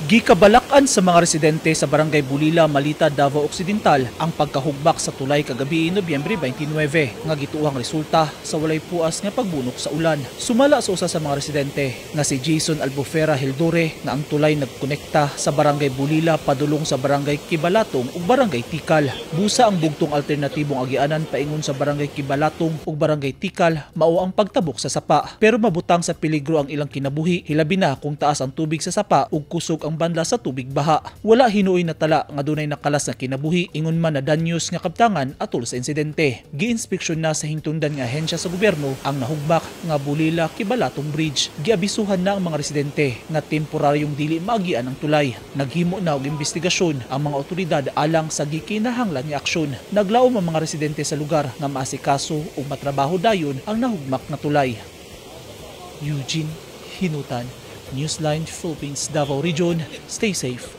Gikabalak-an sa mga residente sa Barangay Bulila, Malita, Davao Occidental ang pagkahugmak sa tulay kagabi, Nobyembre 29, nga gituohang resulta sa walay puas nga pagbunok sa ulan. Sumala sa usa sa mga residente nga si Jason Albufera Hildore nga ang tulay nagkonekta sa Barangay Bulila padulong sa Barangay Kibalatong ug Barangay Tikal. Busa ang bugtong alternatibong agianan paingon sa Barangay Kibalatong ug Barangay Tikal mao ang pagtabok sa sapa. Pero mabutang sa peligro ang ilang kinabuhi, hilabi na kung taas ang tubig sa sapa ug kusog ang banla sa tubig baha. Wala hinuoy natala nga dunay nakalas na kinabuhi, ingon man na danyos nga kabtangan atol sa insidente. Giinspeksyon na sa hingtungdan nga ahensya sa gobyerno ang nahugmak nga Bulila Kibalatong Bridge. Giabisuhan na ang mga residente nga temporaryong dili maagian ang tulay. Naghimo na og investigasyon ang mga otoridad alang sa gikinahanglan nga aksyon. Naglaom ang mga residente sa lugar nga maasikaso ug matrabaho dayon ang nahugmak nga tulay. Eugene Hinutan, Newsline Philippines, Davao Region. Stay safe.